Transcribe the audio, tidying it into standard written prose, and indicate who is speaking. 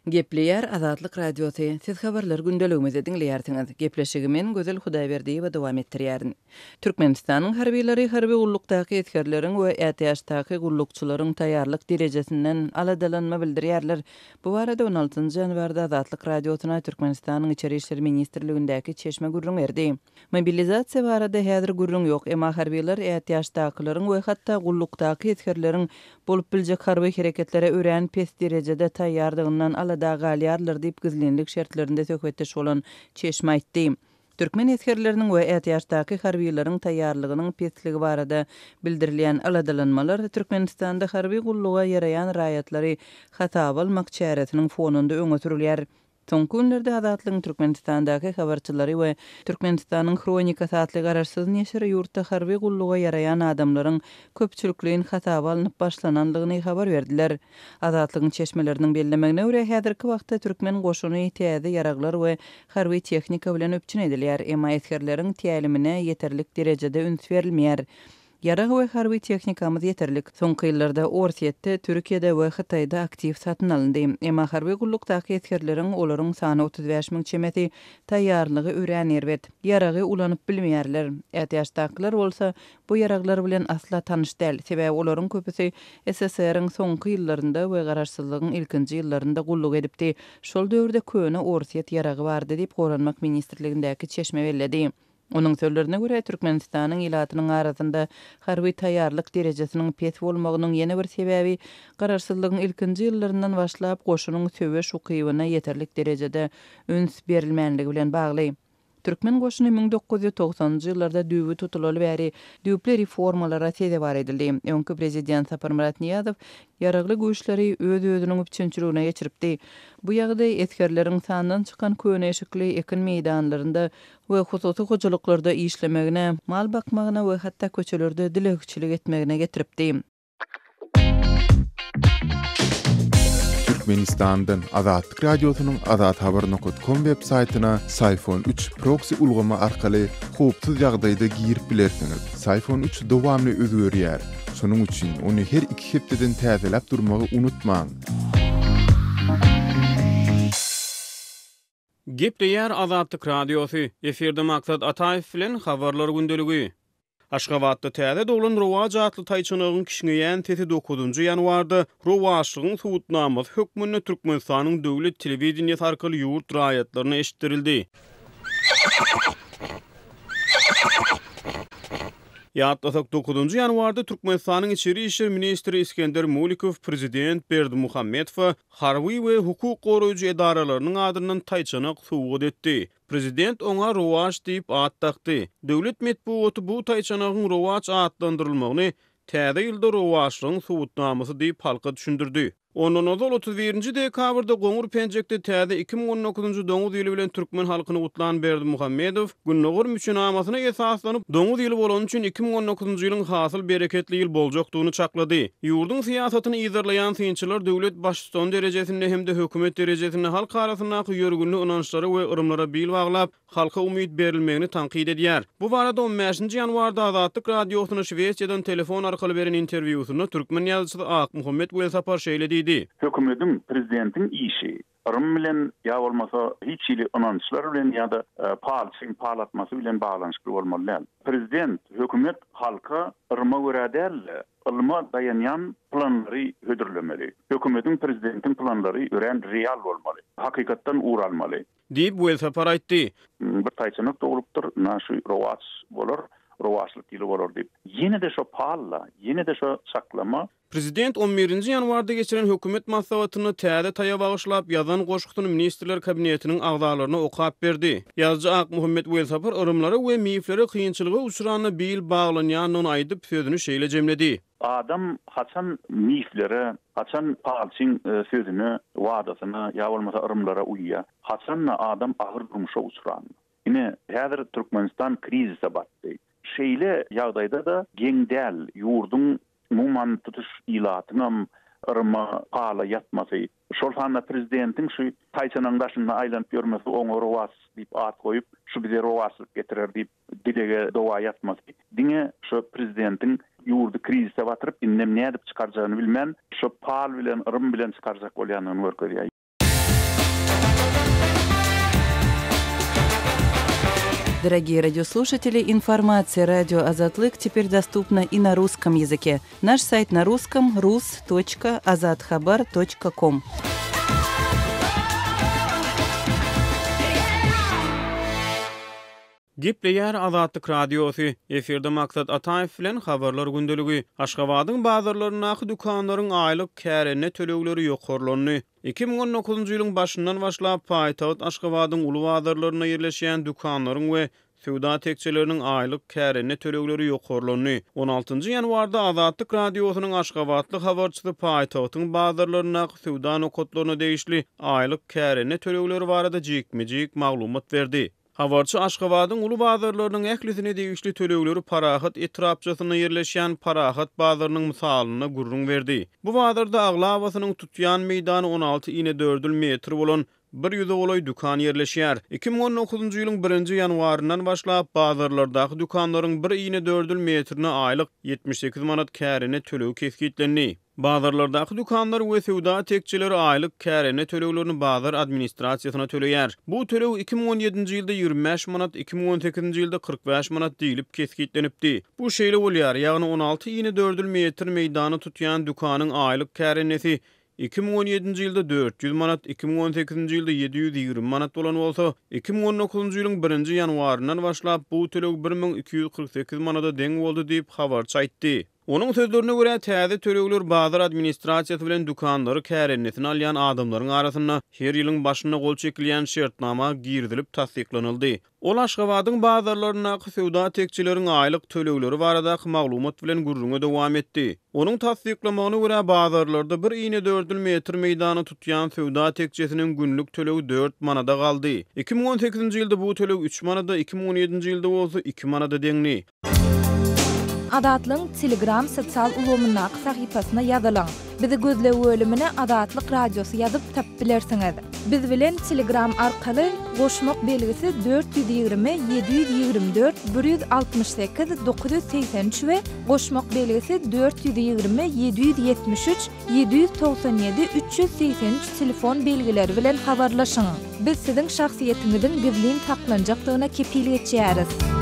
Speaker 1: Gepleýär Azatlyk Radiosy, Siz habarlar gündeligimizi diňleýärsiňiz. Gepleşigi men, Gözel Hudaýberdiýewa dowam etdirýärin. Türkmenistanyň harbylary harby gullukdaky esgerleriň we ätiýaçdaky gullukçylaryň taýýarlyk derejesinden aladalanma bildirýärler. Bu barada on altynjy ýanwarda Azatlyk Radiosyna Türkmenistanyň Içeri işler ministrligindäki çeşme gürrüň berdi. Mobilizasiýa barada häzir gürrüň ýok, emma harbylar ätiýaçdakylaryň we hatda gullukdaky esgerleriň bolup biljek harby hereketlere örän pes derejede taýýardygyndan alada galýarlar diýip, gizlinlik şertlerinde söhbetdeş bolan çeşme aýtdy. Türkmen esgerleriniň we ätiýaçdaky harbylaryň taýýarlygynyň pesligi barada bildirilýän aladalanmalar Türkmenistanda harby gulluga ýaraýan raýatlary hasaba almak çäresiniň fonunda öňe sürülýär. Soňky günlerde Azatlygyň Türkmenistandaky habarçylary we Türkmenistanyň Hronikasy atly garaşsyz neşiri ýurtda harby gulluga ýaraýan adamlaryň köpçülikleýin hasaba alnyp başlanandygyny habar berdiler. Azatlygyň çeşmeleriniň bellemegine görä, häzirki wagtda türkmen goşuny täze ýaraglar we harby tehnika bilen üpjün edilýär, emma esgerleriň tälimine ýeterlik derejede üns berilmeýär. Ýarag we harby tehnikamyz ýeterlik. Soňky ýyllarda Orsýetde, Türkiýede we Hytaýda aktiw satyn alyndy. Emma harby gullukdaky esgerleriň, olaryň sany 35 müň çemesi, taýýarlygy örän erbet. Ýaragy ulanyp bilmeýärler. Ätiýaçdakylar bolsa, bu ýaraglar bilen asla tanyş däl. Sebäbi olaryň köpüsi SSR-iň soňky ýyllarynda we garaşsyzlygyň ilkinji ýyllarynda gulluk edipdi. Şol döwürde köne orsýet ýaragy bardy diýip, Goranmak ministrligindäki çeşme belledi. Onuň sözlerine görä, Türkmenistanyň ilatynyň arasynda harby taýýarlyk derejesiniň pes bolmagynyň ýene bir sebäbi garaşsyzlygyň ilkinji ýyllaryndan başlap goşunyň söweş ukybyna ýeterlik derejede üns berilmänligi bilen bagly. Türkmen goşuny 1990-njy ýyllarda düýbi tutulaly bäri düýpli reformalara sezewar edildi. Öňki prezident Saparmyrat Nyýazow Ýaragly Güýçleri öz-özüniň üpjünçiligine geçiripdi. Bu ýagdaý esgerleriň sandan çykan köne eşikli ekin meýdanlarynda we hususy hojalyklarda işlemegine, mal bakmagyna we hatda köçelerde dilegçilik etmegine getiripdi.
Speaker 2: Türkmenistandan Azatlyk Radiosynyň Azathabar nokat kom web saýtyna Syfon üç proksi ulgamy arkaly howpsuz ýagdaýda girip bilersiňiz. Syfon üç dowamly özgerýär. Şonuň üçin ony her iki hepdeden täzeläp durmagy unutmaň.
Speaker 3: Gepleýär Azatlyk Radiosy, efirde Maksat Ataýew bilen Habarlar gündeligi. Aşgabatda täze doglan Rowaç atly taýçanagyň kişňeýän sesi dokuzynjy ýanwarda rowaçlygyň subutnamasy hökmünde Türkmenistanyň döwlet telewideniýesi arkaly ýurt raýatlaryna eşitdirildi. Ýatlasak, dokuzynjy ýanwarda Türkmenistanyň içeri işler ministri Isgender Mulikow prezident Berdimuhamedowa harby we hukuk goraýjy edaralarynyň adyndan taýçanak sowgat etdi. Prezident oňa Rowaç diýip at dakdy. Döwlet metbugaty bu taýçanagyň Rowaç atlandyrylmagyny Täze ýylda rowaçlygyň subutnamasy diýip halka düşündirdi. Ondan ozal 31-nji dekabrda goňur penjekde täze 2019-njy doňuz ýyly bilen türkmen halkyny gutlan Berdimuhamedow, Gündogar müçenamasyna esaslanyp, doňuz ýyly bolany üçin 2019-njy ýylyň hasyl bereketli ýyl boljakdygyny çaklady. Ýurduň syýasatyny yzarlaýan synçylar döwlet Baştutany derejesinde hem-de hökümet derejesinde halk arasyndaky ýörgünli ynançlara we yrymlara bil baglap, halka umyt berilmegini tankyt edýär. Bu barada on bäşinji ýanwarda Azatlyk Radiosyna Şwesiýadan telefon arkaly beren interwýusynda türkmen ýazyjysy Akmuhammet Welsapar şeýle diýdi.
Speaker 4: Hökümediň, prezidentiň işi yrym bilen ýa bolmasa hiç hili ynançlar bilen ýa-da palçyň pal atmasy bilen baglanyşykly bolmaly däl. Prezident, hökümet halka yryma görä däl-de, ylma daýanýan planlary hödürlemeli. Hökümetiň, prezidentiň planlary örän real bolmaly, hakykatdan ugur almaly.
Speaker 3: Diýip, Welsapar aýtdy.
Speaker 4: Bir taýçanak doglupdyr, ynha şu rowaç bolar, rowaçlyk ýyly bolar diýip. Ýene-de şo pal-da, ýene-de şo çaklama.
Speaker 3: Prezident on birinji ýanwarda geçiren hökümet maslahatynda täze taýa bagyşlap ýazan goşgusyny Ministrler Kabinetiniň agzalaryna okap berdi. Ýazyjy Akmuhammet Welsapar yrymlara we miflere kynçylyga uçranda bil baglanýandygyny aýdyp, sözüni şeýle jemledi.
Speaker 4: Adam haçan miflere, haçan palçyň sözüne, wadasyna ýa bolmasa yrymlara uýýar? Haçan-da adam agyr durmuşa uçranda. Ine, häzir Türkmenistan krizise batdy. Şeýle ýagdaýda-da geň däl, ýurduň, umuman, tutuş ilatyňam yryma, pala ýatmasy, şol sanda prezidentiň şu taýçanagyň daşynda aýlanyp ýörmesi, oňa rowaç diýip at goýup, şu bize rowaçlyk getirer diýip dilege doga ýatmasy, diňe şo prezidentiň ýurdy krizise batyryp, indem nädip çykarjagyny bilmän, şo pal bilen, yrym bilen çykarjak bolýandygyny görkezýär.
Speaker 1: Дорогие радиослушатели, информация радио Азатлык теперь доступна и на русском языке. Наш сайт на русском rus.azathabar.com.
Speaker 3: Gepleýär Azatlyk Radiosy, Efirde Maksat Ataýew bilen Habarlar gündeligi. Aşgabadyň bazarlaryndaky dükanlaryň aýlyk kärende tölegleri ýokarlandy. 2019-njy ýylyň başyndan başlap, paýtagt Aşgabadyň uly bazarlarynda ýerleşýän dükanlaryň we söwda tekjeleriniň aýlyk kärende tölegleri ýokarlandy. On altynjy ýanwarda Azatlyk Radiosynyň aşgabatly habarçysy paýtagtyň bazarlaryndaky söwda nokatlaryna degişli aýlyk kärende tölegleri barada jikme-jik maglumat berdi. Habarçy Aşgabadyň uly bazarlarynyň ählisine degişli tölegleri Parahat etrapçasynda ýerleşýän Parahat bazarynyň mysalynda gürrüň berdi. Bu bazarda aglabasynyň tutýan meýdany 16 inedördül metr bolan bir ýüze golaý dükan ýerleşýär. 2019-njy ýylyň birinji ýanwaryndan başlap, bazarlardaky dükanlaryň bir inedördül metrine aýlyk 78 manat kärende tölegi kesgitlendi. Bazarlardaky dükanlar we söwda tekjeleri aýlyk kärende töleglerini bazar administrasiýasyna töleýär. Bu töleg 2017-nji ýylda 25 manat, 2018-nji ýylda 45 manat diýlip kesgitlenipdi. Bu şeýle bolýar, ýagny 16 inedördül metr meýdany tutýan dükanyň aýlyk kärendesi 2017-nji ýylda 400 manat, 2018-nji ýylda 720 manat bolan bolsa, 2019-njy ýylyň birinji ýanwaryndan başlap bu töleg 1248 manada deň boldy diýip, habarçy aýtdy. Onuň sözlerine görä, täze tölegler bazar administrasiýasy bilen dükanlary kärendesine alýan adamlaryň arasynda her ýylyň başynda gol çekilýän şertnama girizilip tassyklanyldy. Ol Aşgabadyň bazarlaryndaky söwda tekjeleriň aýlyk tölegleri baradaky maglumat bilen gürrüňe dowam etdi. Onuň tassyklamagyna görä, bazarlarda bir inedördül metr meýdany tutýan söwda tekjesiniň günlük tölegi dört manada galdy. 2018-nji ýylda bu töleg üç manada, 2017-nji ýylda bolsa iki manada deňdi.
Speaker 5: Azatlygyň Telegram sosial ulgamyndaky sahypasyna ýazylyň. Bizi gözleg bölümine Azatlyk Radiosy ýazyp tapyp bilersiňiz. Biz bilen Telegram arkaly goşmak belgisi 420 724 168 983 we goşmak belgisi 420 773 797 383 telefon belgileri bilen habarlaşyň. Biz siziň şahsyýetiňiziň gizlin saklanjakdygyna kepil geçýäris.